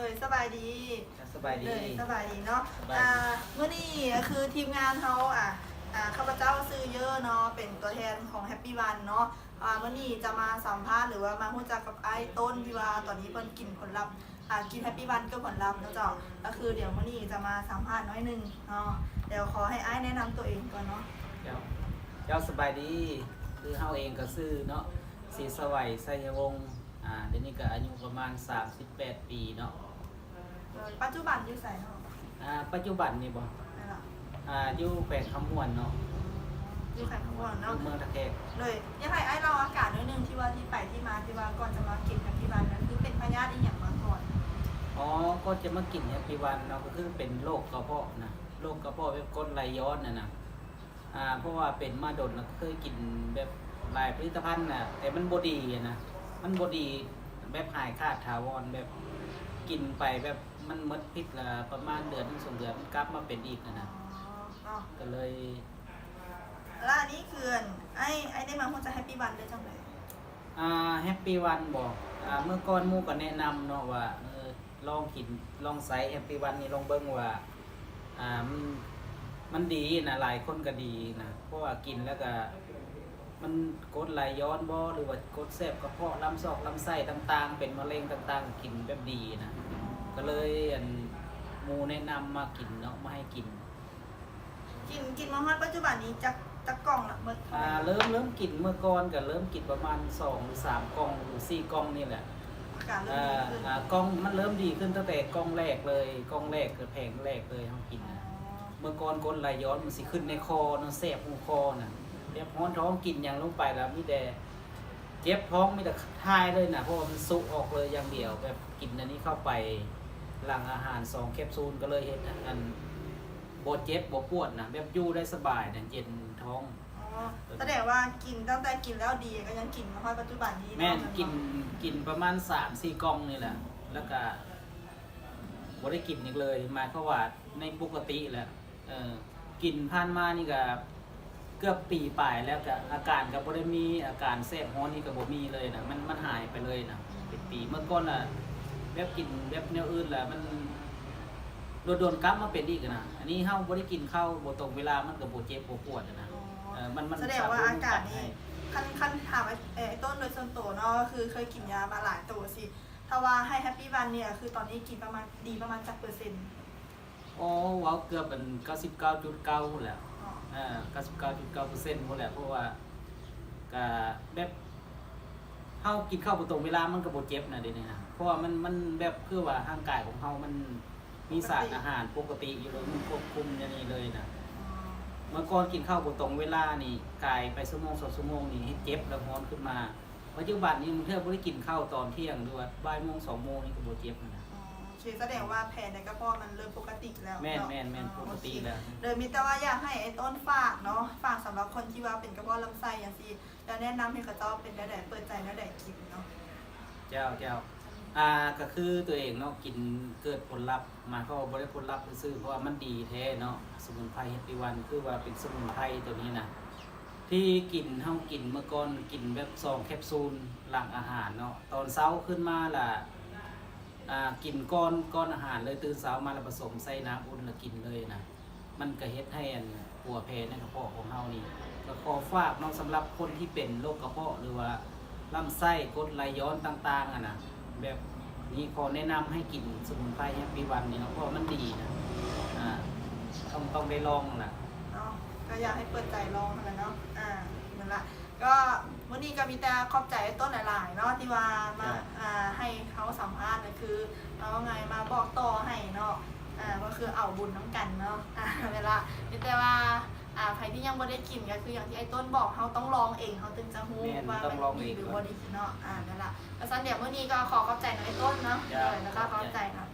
ໂດຍ ສະບາຍດີ ສະບາຍດີ ໂດຍ ສະບາຍດີເນາະ ສະບາຍດີ ອ່າ ມື້ນີ້ກໍຄືທີມງານເຮົາ ອ່າ ອ່າ ຂ້າພະເຈົ້າຊື່ເຢີເນາະ ເປັນຕົວແທນຂອງ Happy One ເນາະ ອ່າ ມື້ນີ້ຈະມາສຳພາດ ຫຼືວ່າມາຮູ້ຈັກກັບອ້າຍຕົ້ນ ທີ່ວ່າຕອນນີ້ເພິ່ນກິນຜົນລັບ ອ່າ ກິນ Happy One ເກີດຜົນລັບເນາະເຈົ້າ ກໍຄືດຽວມື້ນີ້ຈະມາສຳພາດໜ້ອຍໜຶ່ງເນາະ ດຽວຂໍໃຫ້ອ້າຍແນະນຳຕົວເອງກ່ອນເນາະ. ເຈົ້າ ເຈົ້າ ສະບາຍດີ ຄືເຮົາເອງກໍຊື່ເນາະ ສີສະໄຫວ ໄຊຍະວົງ ອ່າ ດຽວນີ້ກໍອາຍຸປະມານສາມສິບແປດປີເນາະ. ໂດຍ ປັດຈຸບັນຢູ່ໃສເນາະ? ອ່າ ປັດຈຸບັນນີ້ບໍ? ແມ່ນລະ ອ່າ ຢູ່ແຂວງຄຳມ່ວນເນາະ ຢູ່ແຂວງຄຳມ່ວນເນາະ ຢູ່ເມືອງທ່າແຂກ. ໂດຍ ຢາກໃຫ້ອ້າຍເລົ່າອາການໜ້ອຍໜຶ່ງ ທີ່ວ່າທີ່ໄປທີ່ມາ ທີ່ວ່າກ່ອນຈະມາກິນ Happy One ນັ້ນ ຄືເປັນພະຍາດອີ່ຫຍັງມາກ່ອນ? ອໍ ກ່ອນຈະມາກິນ Happy One ເນາະ ກໍຄືເປັນໂລກກະເພາະນະ ໂລກກະເພາະແບບກົດໄຫຼຍ້ອນຫັ້ນນະ. ອ່າ ເພາະວ່າເປັນມາດົນແລ້ວ ເຄີຍກິນແບບຫຼາຍຜະລິດຕະພັນນະ ແຕ່ມັນບໍ່ດີຫັ້ນນະ ມັນບໍ່ດີແບບຫາຍຂາດຖາວອນ ແບບກິນໄປແບບມັນໝົດພິດລະປະມານເດືອນໜຶ່ງສອງເດືອນ ມັນກັບມາເປັນອີກຫັ້ນນະ. ອໍ ກໍເລີຍ ແລ້ວອັນນີ້ຄື ອັນ ອ້າຍ ອ້າຍໄດ້ມາຮູ້ຈັກ Happy One ໄດ້ຈັ່ງໃດ? ອ່າ Happy One ບໍ? ອ່າ ເມື່ອກ່ອນໝູ່ກໍແນະນຳເນາະວ່າ ເອີ ລອງກິນ ລອງໃຊ້ Happy One ນີ້ລອງເບິ່ງວ່າ ອ່າ ມັນ ມັນດີນະ ຫຼາຍຄົນກໍດີນະ ເພາະວ່າກິນແລ້ວກໍມັນກົດໄຫຼຍ້ອນບໍ ຫຼືວ່າກົດແສບກະເພາະ ລຳຊອກລຳໄສ້ຕ່າງໆ ເປັນມະເຮັງຕ່າງໆ ກິນແບບດີນະ ກໍເລີຍ ອັນ ໝູ່ແນະນຳມາກິນເນາະ ມາໃຫ້ກິນ. ກິນ ກິນມາຮອດປັດຈຸບັນນີ້ຈັກ ຈັກກ່ອງລະ ໝົດເທົ່າໃດ? ອ່າ ເລີ່ມ ເລີ່ມກິນ ເມື່ອກ່ອນກໍເລີ່ມກິນປະມານສອງຫຼືສາມກ່ອງ ຫຼືສີ່ກ່ອງນີ້ແຫຼະ. ອາການເລີ່ມດີຂຶ້ນ ອ່າ ກ່ອງ ມັນເລີ່ມດີຂຶ້ນຕັ້ງແຕ່ກ່ອງແລກເລີຍ ກ່ອງແລກຄືແຜງແລກເລີຍເຮົາກິນນະ. ອໍ ເມື່ອກ່ອນກົດໄຫຼຍ້ອນມັນຊິຂຶ້ນໃນຄໍເນາະ ແສບຫົວຄໍນະ ແບບຮ້ອນທ້ອງ ກິນຫຍັງລົງໄປແລ້ວມີແຕ່ ເຈັບທ້ອງ ມີແຕ່ຖ່າຍເລີຍນະ ເພາະວ່າມັນຊຸອອກເລີຍຢ່າງດຽວ ແບບກິນອັນນີ້ເຂົ້າໄປ ຫຼັງອາຫານສອງແຄບຊູນ ກໍເລີຍເຮັດໃຫ້ ອັນ ບໍ່ເຈັບບໍ່ປວດນະ ແບບຢູ່ໄດ້ສະບາຍນະ ເຢັນທ້ອງ. ອໍ ສະແດງວ່າກິນ ຕັ້ງແຕ່ກິນແລ້ວດີ ກໍຍັງກິນມາຮອດປັດຈຸບັນນີ້ເນາະ. ແມ່ນ ແມ່ນບໍ່? ກິນ ກິນປະມານສາມສີ່ກ່ອງນີ້ແຫຼະ ແລ້ວກໍບໍ່ໄດ້ກິນອີກເລີຍ ໝາຍຄວາມວ່າໃນປົກກະຕິແຫຼະ ເອີ ກິນຜ່ານມານີ້ກະເກືອບປີປາຍແລ້ວ ກະອາການກະບໍ່ໄດ້ມີ ອາການແສບຮ້ອນນີ້ກະບໍ່ມີເລີຍນະ ມັນ ມັນຫາຍໄປເລີຍນະ ເປັນປີ. ເມື່ອກ່ອນນະ ແບບກິນແບບແນວອື່ນລະ ມັນດົນໆກັບມາເປັນອີກນະ. ອັນນີ້ເຮົາບໍ່ໄດ້ກິນເຂົ້າບໍ່ຕົງເວລາ ມັນກະບໍ່ເຈັບບໍ່ປວດນະ. ອໍ ເອີ ມັນ ມັນ ສະແດງວ່າອາການນີ້ ຄັນ ຄັນຖາມ ເອີ ອ້າຍຕົ້ນໂດຍສ່ວນໂຕເນາະ ຄືເຄີຍກິນຢາມາຫຼາຍໂຕຊີ້ ຖ້າວ່າໃຫ້ Happy One ນີ້ ກະຄືຕອນນີ້ກິນປະມານ ດີປະມານຈັກເປີເຊັນ? ອໍ ເວົ້າເກືອບເປັນເກົ້າສິບເກົ້າຈຸດເກົ້າພຸ້ນແຫຼະ. ອໍ ເອີ ເກົ້າສິບເກົ້າຈຸດເກົ້າເປີເຊັນພຸ້ນແຫຼະ ເພາະວ່າກະແບບເຮົາກິນເຂົ້າບໍ່ຕົງເວລາ ມັນກະບໍ່ເຈັບນະ ດຽວນີ້ນະ ເພາະວ່າມັນ ມັນແບບຄືວ່າຮ່າງກາຍຂອງເຮົາມັນມີສານອາຫານປົກກະຕິຢູ່ເລີຍ ມັນຄວບຄຸມແນວນີ້ເລີຍນະ. ອໍ ເມື່ອກ່ອນກິນເຂົ້າບໍ່ຕົງເວລານີ້ ກາຍໄປຊົ່ວໂມງສອງຊົ່ວໂມງນີ້ ເຮັດເຈັບແລ້ວຮ້ອນຂຶ້ນມາ. ປັດຈຸບັນນີ້ບາງເທື່ອບໍ່ໄດ້ກິນເຂົ້າຕອນທ່ຽງ ຫຼືວ່າບ່າຍໂມງສອງໂມງນີ້ກໍບໍ່ເຈັບຫັ້ນນະ. ອໍ ໂອເຄ ສະແດງວ່າແຜໃນກະເພາະມັນເລີ່ມປົກກະຕິແລ້ວເນາະ. ແມ່ນໆໆ ປົກກະຕິແລ້ວ. ໂດຍ ມີແຕ່ວ່າຢາກໃຫ້ອ້າຍຕົ້ນຝາກເນາະ ຝາກສຳລັບຄົນທີ່ວ່າເປັນກະເພາະລຳໄສ້ຈັ່ງຊີ້ ແລ້ວແນະນຳໃຫ້ເຂົາເຈົ້າເປັນແນວໃດ ເປີດໃຈແນວໃດກິນເນາະ. ເຈົ້າ ເຈົ້າ ອ່າ ກໍຄືຕົວເອງເນາະ ກິນເກີດຜົນລັບ ໝາຍຄວາມວ່າບໍ່ໄດ້ຜົນລັບຊື່ໆ ເພາະວ່າມັນດີແທ້ເນາະ ສະໝຸນໄພ Happy One ຄືວ່າເປັນສະໝຸນໄພໂຕນີ້ນະ ທີ່ກິນ ເຮົາກິນເມື່ອກ່ອນກິນແບບສອງແຄບຊູນຫຼັງອາຫານເນາະ ຕອນເຊົ້າຂຶ້ນມາລະ ອ່າ ກິນກ່ອນ ກ່ອນອາຫານເລີຍ ຕື່ນເຊົ້າມາລະປະສົມໃສ່ນ້ຳອຸ່ນລະກິນເລີຍນະ ມັນກະເຮັດໃຫ້ ອັນ ປົວແຜໃນກະເພາະຂອງເຮົານີ້ ກະຂໍຝາກເນາະ ສຳລັບຄົນທີ່ເປັນໂລກກະເພາະ ຫຼືວ່າລຳໄສ້ ກົດໄຫຼຍ້ອນຕ່າງໆຫັ້ນນະ ແບບນີ້ຂໍແນະນຳໃຫ້ກິນສະໝຸນໄພ Happy One ນີ້ເນາະ ເພາະວ່າມັນດີນະ ອ່າ ຕ້ອງ ຕ້ອງໄດ້ລອງລະເນາະ. ກໍຢາກໃຫ້ເປີດໃຈລອງຫັ້ນລະເນາະ ອ່າ ນັ້ນລະ ກໍມື້ນີ້ກໍມີແຕ່ຂອບໃຈອ້າຍຕົ້ນຫຼາຍໆເນາະ ທີ່ວ່າມາ ອ່າ ໃຫ້ເຮົາສຳພາດ ກໍຄືເວົ້າງ່າຍມາບອກຕໍ່ໃຫ້ເນາະ ອ່າ ກໍຄືເອົາບຸນນຳກັນເນາະ ອ່າ ແມ່ນລະ ມີແຕ່ວ່າ ອ່າ ໃຜທີ່ຍັງບໍ່ໄດ້ກິນ ກໍຄືຢ່າງທີ່ອ້າຍຕົ້ນບອກ ເຮົາຕ້ອງລອງເອງ ເຮົາຈຶ່ງຈະຮູ້ວ່າມັນດີຫຼືບໍ່ດີເນາະ ອ່າ ແມ່ນລະ. ກະຊັ້ນດຽວມື້ນີ້ກໍຂໍຂອບໃຈນຳອ້າຍຕົ້ນເນາະ ໂດຍ ແລ້ວກໍຂອບໃຈເນາະ